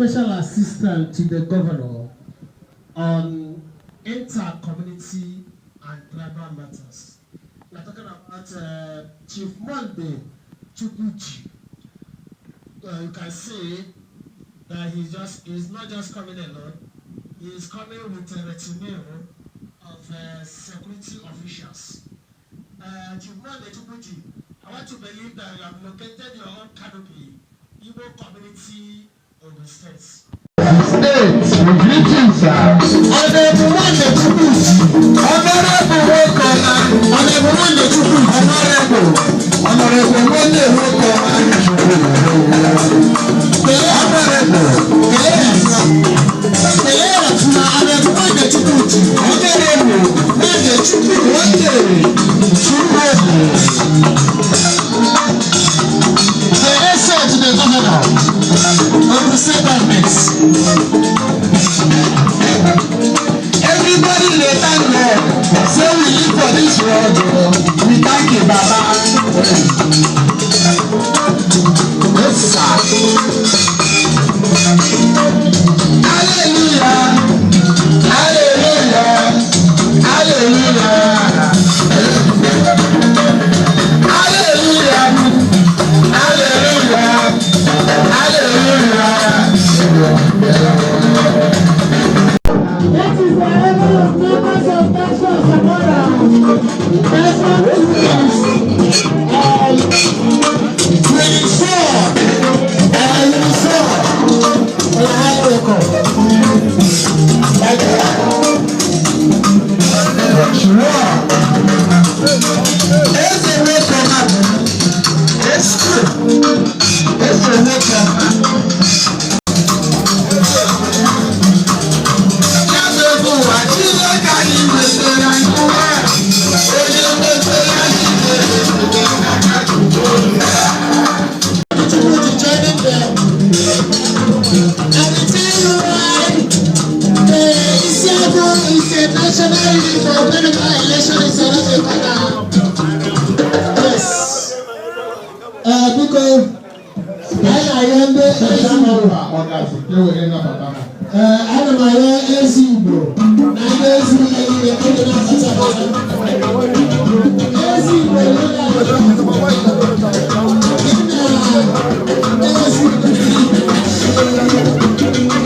Special Assistant to the Governor on Inter-Community and Tribal Matters. We are talking about Chief Monday Chukwuji. You can see that he's not just coming alone. He is coming with a retinue of security officials. Chief Monday Chukwuji, I want to believe that you have located your own canopy, Igbo community, Ogun State. State, greetings, sir. Honorable Monday Chukwuji. Honorable Wokoma. Honorable Monday Chukwuji. Honorable, Honorable Monday Wokoma. Honorable, Kelee ya ọfụma. Kelee ya ọfụma, Honorable Monday Chukwuji. Honorable Monday Chukwuji. Monday Chukwuji. The SA to the governor of the state government. Everybody dey thank God say we live for this world o. We thank you, Baba. Yes, sir. Hallelujah. Hallelujah. Hallelujah. Hallelujah. Hallelujah. Hallelujah. That is the level of members of national supporters. National students. 24 and 4. Eze nwoke ọma bụ Eze eze nwoke ọma. Ya bụ ebe ụwa Chineke anyị wetara anyị ụwa. Onye wetara anyị wetara aka Chukwu. Chukwuji joining them. I will tell you why the Isiagu is a national uniform whenever election is around the corner. Yes. Biko, anyị na-ayọ ndị ezi Igbo. Ee, ana m ayọ ezi Igbo na ndị ezi ihe niile oge na-akpata ha. Ezi Igbo na ezi Igbo.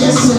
Yes, sir.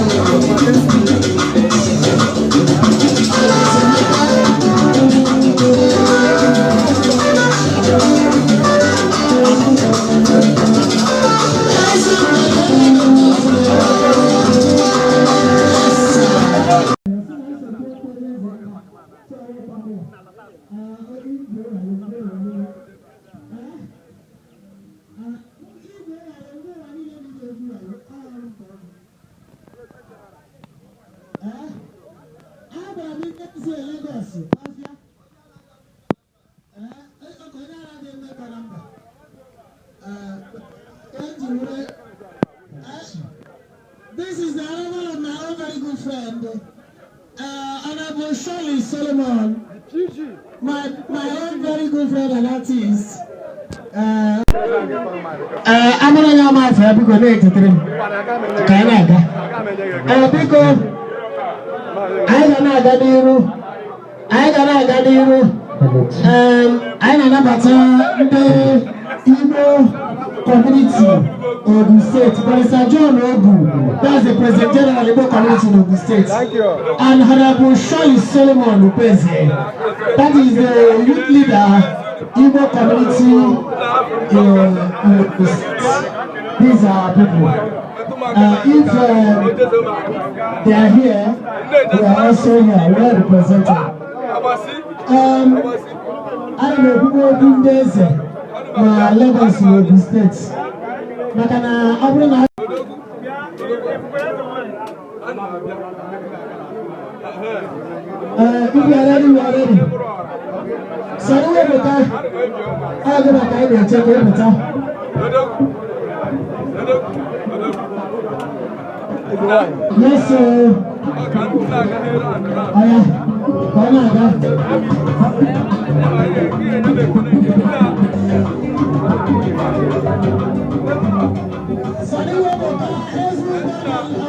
This is the arrival of my own very good friend, Honorable Shirley Solomon, my own very good friend and artist. Amara ya ama afọ ya, biko na-etetere m ka anyị na-aga. Biko, anyị ga na-aga n'iru, anyị ga na-aga n'iru. Anyị na-anabata ndị Igbo community Ogun State, Barrister John Ogu, that's the President General Igbo community in Ogun State, and Honorable Shirley Solomon Upeze, that is the youth leader, Igbo community in Ogun State. These are our people. If they are here, we are also here, we are represented. Ana m ekwukwa okwu ndị eze na Lagos na Ogun State maka na ọ bụrụ na if you are ready, we are ready. Sọrọ wepụta ọ gị maka anyị na-eche ka wepụta. Yes, sir. Oya, ka ọ na-aga. Sọrọ wepụta ezigbo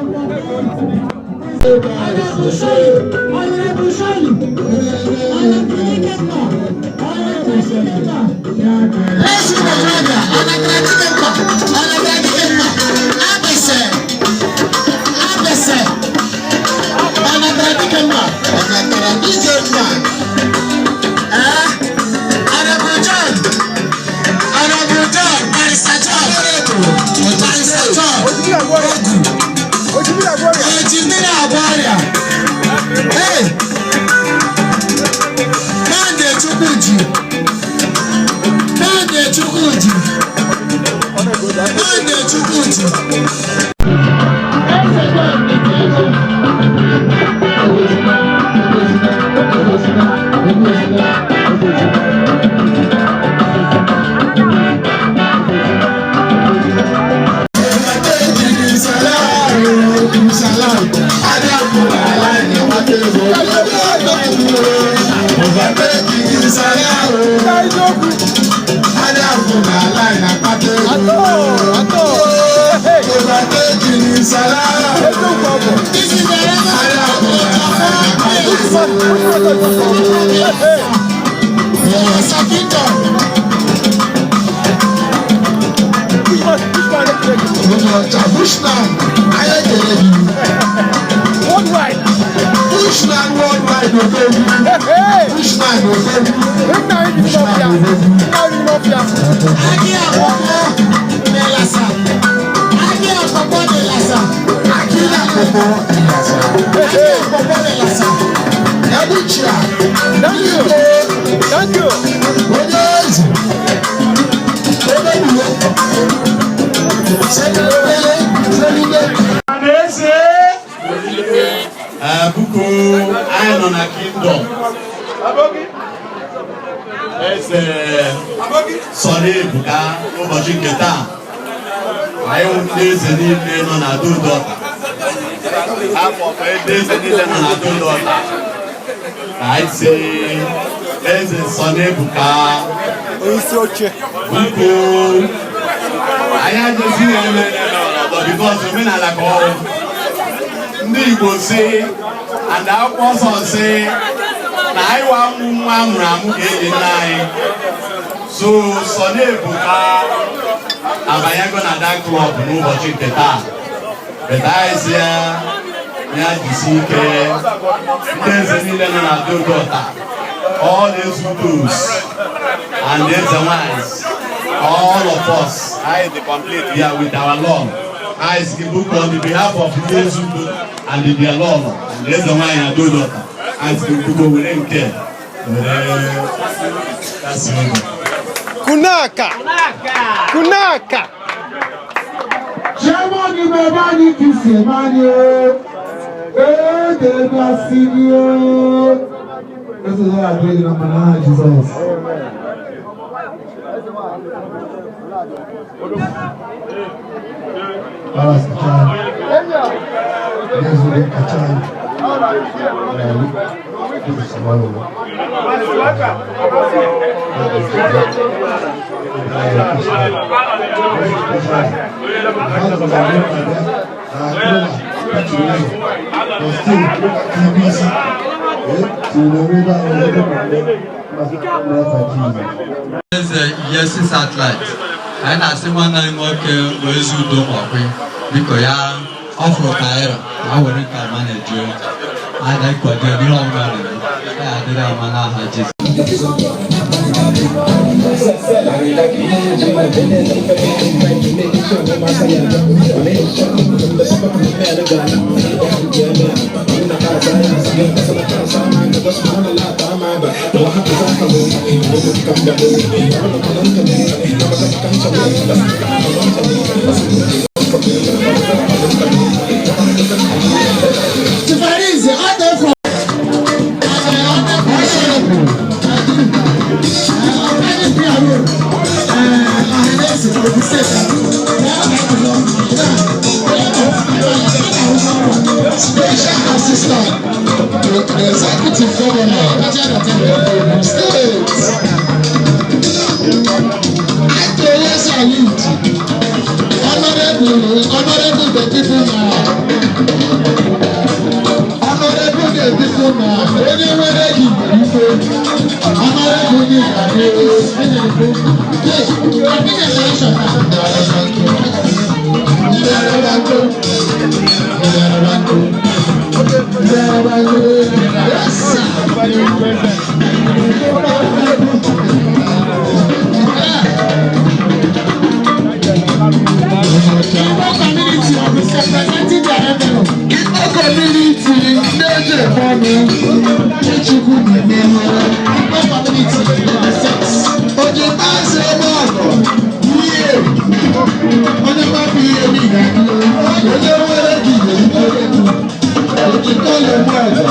Honorable Shoyi, Honorable Shoyi, Honorable Ikemba, Honorable Ikemba. Let's see the driver. Honorable Ikemba, Honorable Ikemba. Abese, Abese. Honorable Ikemba, Honorable Ikemba. Eh? Honorable John, Honorable John, Barrister John, Barrister John. Ogu. Ojimiri Agwarịa. Hey! Monday Chukwuji. Monday Chukwuji. Monday Chukwuji. Eze John Ikeji. Egozina, egozina, egozina, egozina, egozina. Bushman, ayẹyẹ Bushman worldwide odogwu. Bushman odogwu. Bushman odogwu. Aki àkọ́kọ́ n'Elasa. Aki àkọ́kọ́ n'Elasa. Aki àkọ́kọ́ n'Elasa. Aki àkọ́kọ́ n'Elasa. Ebuchia. Igwe. Onye eze. Onye Selile. Selile. Eze biko, anyị nọ na kingdom Eze Sọrọ Ebuka n'ụbọchị nke taa. Anyị wụ ndị eze niile nọ na Dodota, afọ ndị eze niile nọ na Dodota, ka anyị si Eze Sọrọ Ebuka, biko, anyị ajezighị eme because omenala ka ọ ndị Igbo si and akwụkwọ nsọ si na anyị wa ụmụ nwa amụrụ amụ ka eji nna anyị. So Sọnị Ebuka abanyego na that club n'ụbọchị nke taa. Beta anyị si ya ya jisi ike. Ndị eze niile nọ na Dodota, all Ezudos and eze nwanyị, all of us, anyị dị complete here with our lord. Anyị si book on the behalf of ndị Ezudo and their lord and eze nwanyị na Dodota, anyị si biko were nke were kasi obi. Kunaka! Kunaka! Chairman ime ebe anyị ka isi eme anyị o. Ee, debasiri o. Eze ya adịrị gị na mma n'aha Jizọs. Baras kacha anyị. Yezu dị kacha anyị. Na-eri. Jizọs nwayọọ. Eze Yesi Satellite, anyị na-asị nwanne anyị nwoke bụ ezi udo makwe, biko, ya ọ fụrụ ka anyị ma were nke ama na-eju anyị na-ekwado ya n'ihe ọbụla na-eme ya adịrị ama n'aha Jizọs. Tifarize, ọ dị from Special Assistant to the Executive Governor of State. Akewe salute. Honorable, honorable the people now. bụ na onye nwere gị nwere ife, amara gị onye ga-adị. Yes, sir. Igbo community of representing their envelope. Igbo community ndị eji eme ọnụ, Chukwu na-eme. Igbo community number 6. Oji paasị ebe ọgọ, ihe onye gbapụ ihe n'ihi onye nwere gị nwere ike. Oji tọọlụ eme ọgọ.